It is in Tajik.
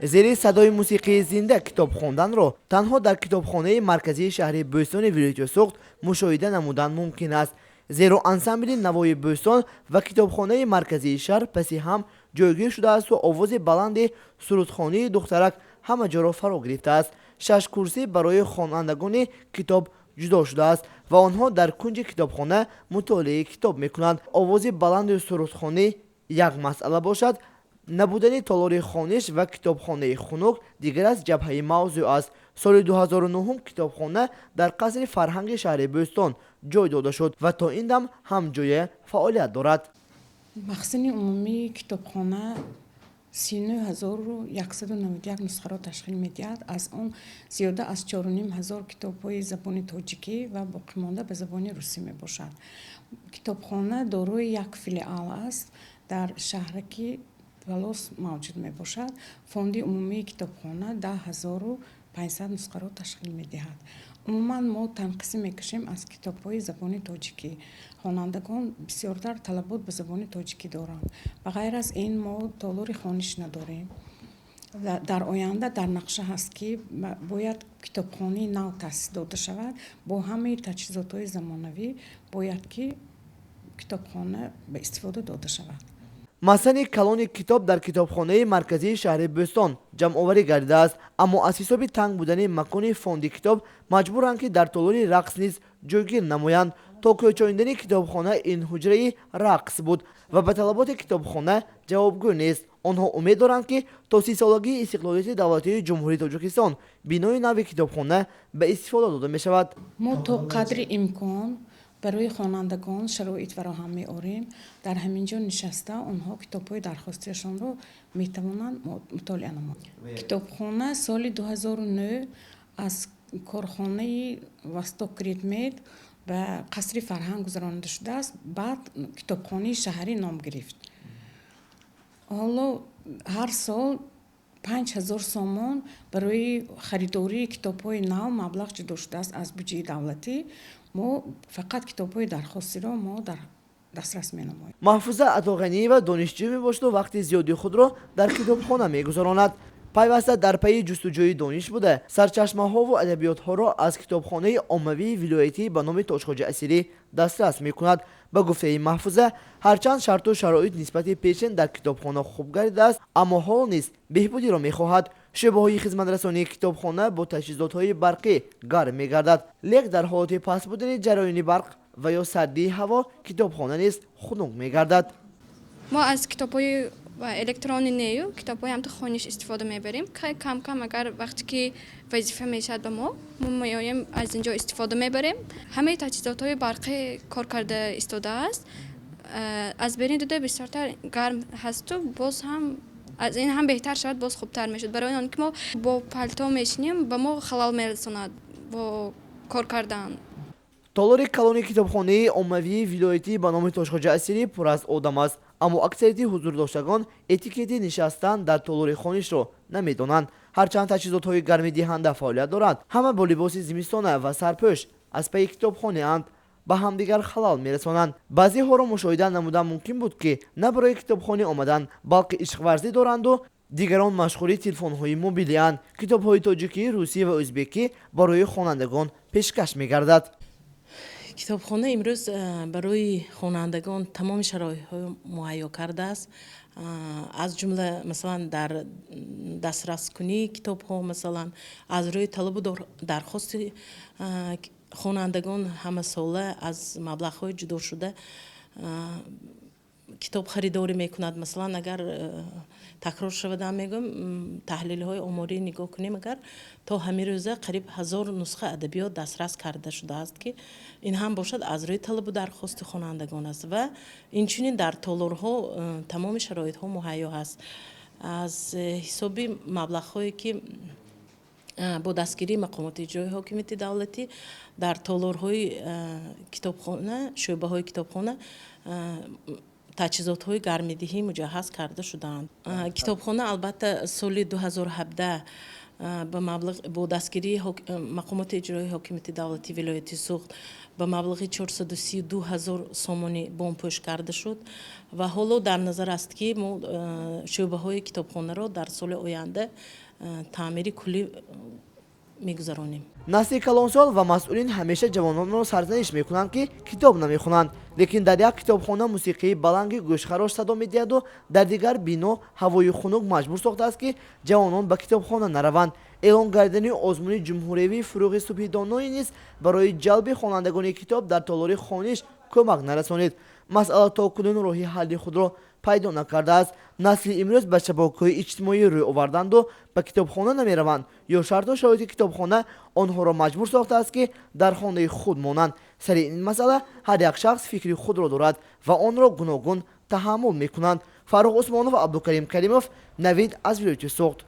Зери садои мусиқии зинда китоб хонданро танҳо дар китобхонаи марказии шаҳри Бӯстони вилояти Суғд мушоҳида намудан мумкин аст, зеро ансамбли Навои Бӯстон ва китобхонаи марказии шаҳр паси ҳам ҷойгир шудаасту овози баланди сурудхонии духтарак ҳама ҷоро фаро гирифтааст. Шаш курсӣ барои хонандагони китоб ҷудо шудааст ва онҳо дар кунҷи китобхона мутолиаи китоб мекунанд. Овози баланди сурудхонӣ як масъала бошад, набудани толори хониш ва китобхонаи хунук дигар аз ҷабҳаи мавзӯъ аст. Соли 2009 китобхона дар қасри фарҳанги шаҳри Бӯстон ҷой дода шуд ва то ин дам ҳамҷоя фаъолият дорад. Махзани умумии китобхона 39 191 нусхаро ташкил медиҳад. Аз он зиёда аз 4500 китобҳои забони тоҷикӣ ва боқимонда ба забони русӣ мебошад. Китобхона дорои як филиал аст, дар шаҳраки Валос мавҷуд мебошад. Фонди умумии китобхона 10 500 нусхаро ташкил медиҳад. Умуман, мо танқисӣ мекашем аз китобҳои забони тоҷикӣ. Хонандагон бисёртар талабот ба забони тоҷикӣ доранд. Ба ғайр аз ин, мо толори хониш надорем. Дар оянда дар нақша ҳаст, ки бояд китобхонаи нав таъсис дода шавад бо ҳамаи таҷҳизотҳои замонавӣ. Бояд ки китобхона ба истифода дода шавад. Масани калони китоб дар китобхонаи марказии шаҳри Бӯстон ҷамъоварӣ гардидааст, аммо аз ҳисоби танг будани макони фонди китоб маҷбуранд, ки дар толори рақс низ ҷойгир намоянд. То кӯчондани китобхона ин ҳуҷраи рақс буд ва ба талаботи китобхона ҷавобгӯ нест. Онҳо умед доранд, ки то 30-солагии истиқлолияти давлатии Ҷумҳурии Тоҷикистон бинои нави китобхона ба истифода дода мешавад. Мо то қадри имкон барои хонандагон шароит фароҳам меорем. Дар ҳамин ҷо нишаста, онҳо китобҳои дархостиашонро метавонанд мутолиа намоянд. Китобхона соли 2009 аз корхонаи Востокредмет ба қасри фарҳанг гузаронида шудааст. Баъд китобхонаи шаҳрӣ ном гирифт. Ҳоло ҳар сол 5000 сомон барои харидории китобҳои нав маблағ ҷудо шудааст аз буҷаи давлатӣ. Мо фақат китобҳои дархостиро мо дар дастрас менамоем. Маҳфуза Атоғаниева донишҷӯ мебошаду вақти зиёди худро дар китобхона мегузаронад. Пайваста дар пайи ҷустуҷӯи дониш буда, сарчашмаҳову адабиётҳоро аз китобхонаи оммавии вилоятӣ ба номи Тоҷхоҷа Асирӣ дастрас мекунад. Ба гуфтаи Маҳфуза, ҳарчанд шарту шароит нисбати пешин дар китобхона хуб гардидааст, аммо ҳол низ беҳбудиро мехоҳад. Шӯъбаҳои хизматрасонии китобхона бо таҷҳизотҳои барқӣ гарм мегардад, лек дар ҳолати паст будани ҷараёни барқ ва ё сардии ҳаво китобхона низ хунук мегардад. Мо аз китобҳои электронӣ нею китобҳои ҳамто хониш истифода мебарем. Кам кам, агар вақте ки вазифа мешавад ба мо, мо меоем, аз ин ҷо истифода мебарем. Ҳамаи таҷҳизотҳои барқӣ кор карда истодааст. Аз берин дида бисёртар гарм ҳасту боз ҳам аз ин ҳам беҳтар шавад, боз хубтар мешуд, барои он ки мо бо палто мешинем, ба мо халал мерасонад бо кор кардан. Толори калони китобхонаи оммавии вилоятӣ ба номи Тоҷхоҷа Асирӣ пур аз одам аст, аммо аксарияти ҳузурдоштагон этикети нишастан дар толори хонишро намедонанд. Ҳарчанд таҷҳизотҳои гармидиҳанда фаъолият доранд, ҳама бо либоси зимистона ва сарпӯш аз пайи китобхонеанд, ба ҳамдигар халал мерасонанд. Баъзеҳоро мушоҳида намудан мумкин буд, ки на барои китобхонӣ омаданд, балки ишқварзӣ доранду дигарон машғули телефонҳои мобилианд. Китобҳои тоҷикӣ, русӣ ва ӯзбекӣ барои хонандагон пешкаш мегардад. Китобхона имрӯз барои хонандагон тамоми шароитҳо муҳайё кардааст, аз ҷумла, масалан, дар дастраскунии китобҳо, масалан, аз рӯи талабу дархости хонандагон ҳамасола аз маблағҳои ҷудошуда китоб харидорӣ мекунад. Масалан, агар такрор шавадам мегӯям, таҳлилҳои оморӣ нигоҳ кунем, агар то ҳамин рӯза қариб 1000 нусха адабиёт дастрас карда шудааст, ки ин ҳам бошад, аз рӯи талабу дархости хонандагон аст. Ва инчунин дар толорҳо тамоми шароитҳо муҳайё ҳаст. Аз ҳисоби маблағҳое, ки бо дастгирии мақомоти иҷроии ҳокимияти давлатӣ, дар толорҳои китобхона, шӯъбаҳои китобхона таҷҳизотҳои гармидиҳӣ муҷаҳҳаз карда шудаанд. Китобхона, албатта, соли 2017 Ба маблағ бо дастгирии мақомоти иҷроии ҳокимияти давлатии вилояти Суғд ба маблағи 432 ҳазор сомонӣ бомпӯш карда шуд ва ҳоло дар назар аст, ки мо шӯъбаҳои китобхонаро дар соли оянда таъмири куллӣ мегузаронем. Насли калонсол ва масъулин ҳамеша ҷавононро сарзаниш мекунанд, ки китоб намехонанд, лекин дар як китобхона мусиқии баланди гӯшхарош садо медиҳаду дар дигар бино ҳавои хунук маҷбур сохтааст, ки ҷавонон ба китобхона нараванд. Эълон гардидани озмуни ҷумҳуриявии «Фурӯғи субҳи доноӣ» низ барои ҷалби хонандагони китоб дар толори хониш кӯмак нарасонид. Масъала то кунун роҳи ҳалли худро пайдо накардааст. Насли имрӯз ба шабакаҳои иҷтимоӣ рӯй оварданду ба китобхона намераванд ё шарту шароити китобхона онҳоро маҷбур сохтааст, ки дар хонаи худ монанд. Сари ин масъала ҳар як шахс фикри худро дорад ва онро гуногун таҳаммул мекунанд. Фаррух Усмонов, Абдукарим Каримов, «Навид», аз вилояти Суғд.